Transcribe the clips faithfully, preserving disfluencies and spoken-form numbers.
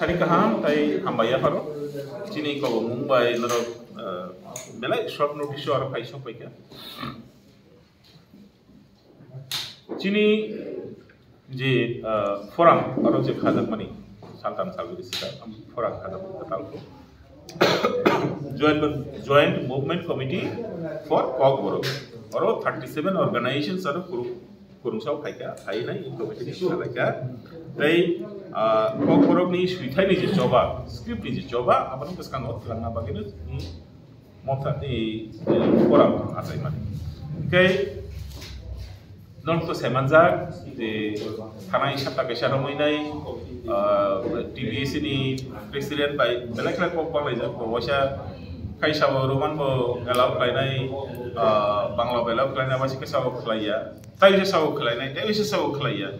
Sari kaham tai hambai yapharo. Chini kobongmung bai norok, eh, belai short notice o aro phai sok paikha. Chini je, eh, forum aro je khajakmani saltam salbri sita forum khajak talko. Joint, Joint Movement Committee for Kokborok. Oro thirty seven organizations aro kurung, kurungsao phaikha, phainai committee ni salaikha. Tei, ah, Kokborokni swithaini je choba, script ni je choba, aboni bwskango twlangna bagwino, mm, motha, eh, eh, forum achaimani. Tei Norok to saimanjak je thanai sapta kaisa romwi nai, ah, T B S ni president bai belai khlai kok banglaijak, bo waisa khai sabo Roman bo allow khlainai, ah, Bangla bo allow khlainai, waisa khe sabo khlaiya, tai waisa sabo khlainai, tai waisa sabo khlaiya.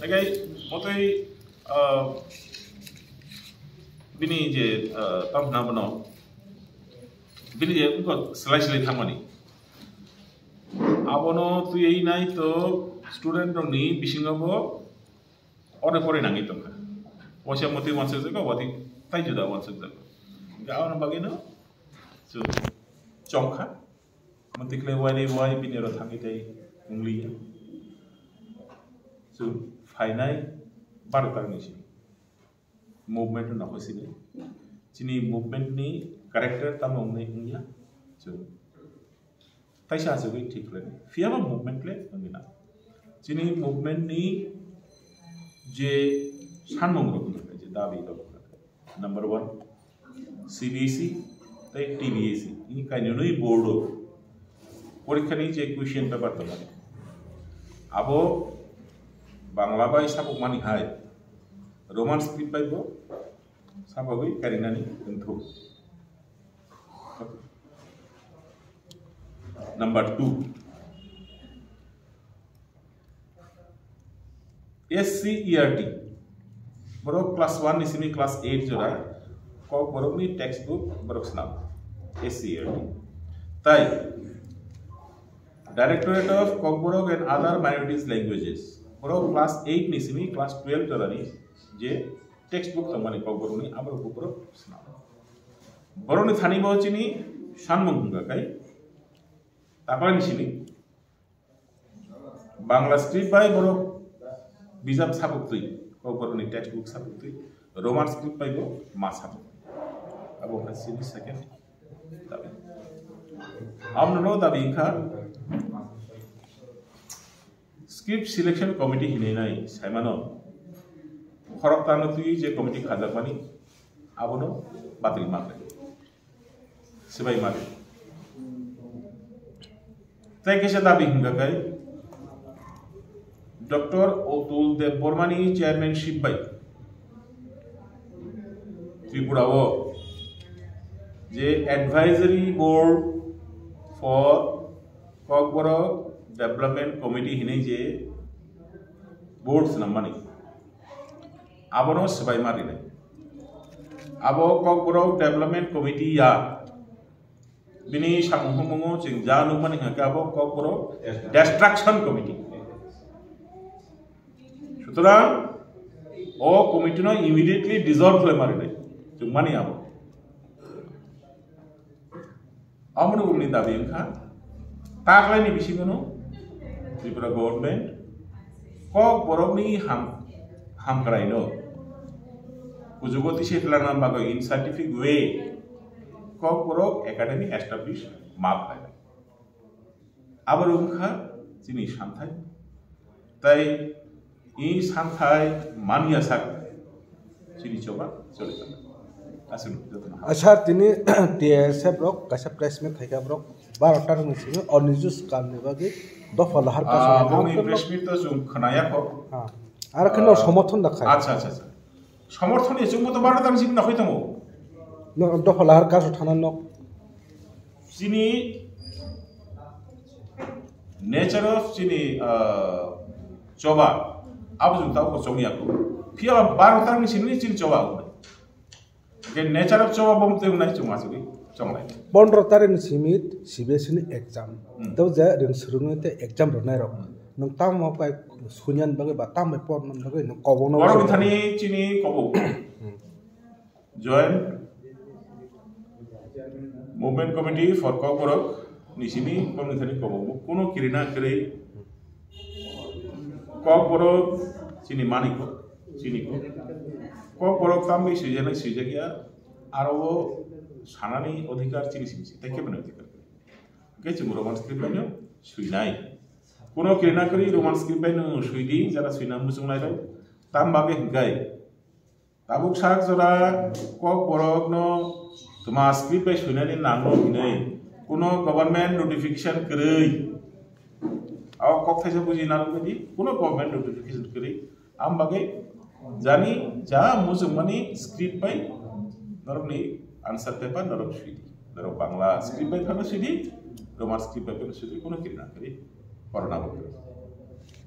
Haikhe motwi, ah, bini je, ah, tamo hwnna bono, bini je wngkha slai slai thangmani. Abono twiwi nai to student rokni bisingo bo ore pore nangwi tongkha. Waisa motwi wansukjago, watwi tai juda wansukjago. Hwnkhe aboni bagwino chwng chongkha. Motwi khlai wari wai bini oro thangwi tai wngliya. Chwng phainai baro tarni simi. Movement no nokho sini. Chini movement ni character tamo wngnai wngya. So, taisa achugwi thik khlainai. Phiyaba movement le wngwi na. Chini movement ni je sanmung rok wngkha, je dabi rok wngkha. Number one, C B S E tei T B S E. Ini kainwi board o porikha ni je question paper tongo. Abo Bangla bai sabukmani hai. Roman script bai bo sabagwi karinani wngthok. Number two, S C E R T. Borok class one ni simi class eight jora Kokborokni textbook borok swnam. S C E R T. Tai Directorate of Kokborok and Other Minorities Languages. Borok class eight ni simi class twelve jorani je textbook tongmani Kokborokni aborok bukurok swnam. Borokni thani bo chini sanmung hwnka kai taklai ni sini Bangla script bai borok bijap sabuk twi, Kokborokni textbook sabuk twi, Roman script bai bo ma sabuk. Abo wngkha chini second dabi. Amno no dabi wngkha script selection committee hinwi nai saimano khorokthano twi je committee khajakmani abono batwi ma khlai. Swbai mari. Tei kaisa dabi hwnka khe Doctor Otul Debbarmani chairmanship bai Tripura o je Advisory Board for Kokborok Development Committee hinwi je board swnammani, abono swbai ma rinai. Abo Kokborok Development Committee ya. Bini samung humungo chwng ja nukmani hwnkhe abo Kokborok Destruction Committee. Sutorang o committee no immediately dissolve khlai ma rinai. Chwng mani abo. Amoni uni dabi wngkha, taklaini bisingono Tripura government Kokborokni ham-, hamkraino kuchugo tise twlangna bagwi in scientific way Kokborok Academy establish ma khlainai. Abo wngkha chini santhai. Tai i santhai manya sak chini choba choli tong. Aswk jotono ha. Sir, tini T S F rok kaisa press meet khaikha borok baro ta rokni simi o nijus kamni bagwi dopha lahar kaisa. Ah, bongni press meet to chwng khwnaya kho. Ha. Aro kheno, ah, somorthon da khai. Acha, acha, acha. Somorthon ni chwngbo to baro ta rokni simi nakhoi tongo. No, dopha lahar kaisa thana nok. Chini nature of chini, ah, choba abo chwng tabuk chong ya kho. Phiya ba baro tarni simi chini choba abo. Ke nature of choba bom tei unai chwng asugwi chonglai. Pondro tarni simi C B S E ni exam. Hmm. Tei je ring swrwngwi tei exam rwnai rok. Hmm. Nwng tamo bai sunyan bagwi ba tamo bai porna bagwi nwng kobokno. Borok thani chini kobok. Hmm. Joint Movement Committee for Kokborok ni simi Kokborok ni thani kobo kuno kirina kwrwi Kokborok chini maniko, chini ko. Kokborok tamni swijana swijak ya, aro o sanani odhikar chini simi si, tei keboni odhikar kwrwi. Hwnkhe chwng Roman script bai no swinai. Kuno kirina kwrwi Roman script bai no swidi, jara swina muchung nai rok. Tam bagwi hwnkhe tabuk sak jora Kokborok no tma script bai swinani nangno hinwi kuno government notification kwrwi. Abo kok thaisa buji narwk di, kuno government notification kwrwi. Am bagwi jani ja muchungmani script bai norokni answer paper norok swidi. Norok Bangla script bai phano swidi, Roman script bai phano swidi, kuno kirina kwrwi. Corona bo kwrwi.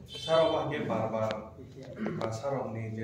Sarok hwnkhe bar bar, ba sarokni je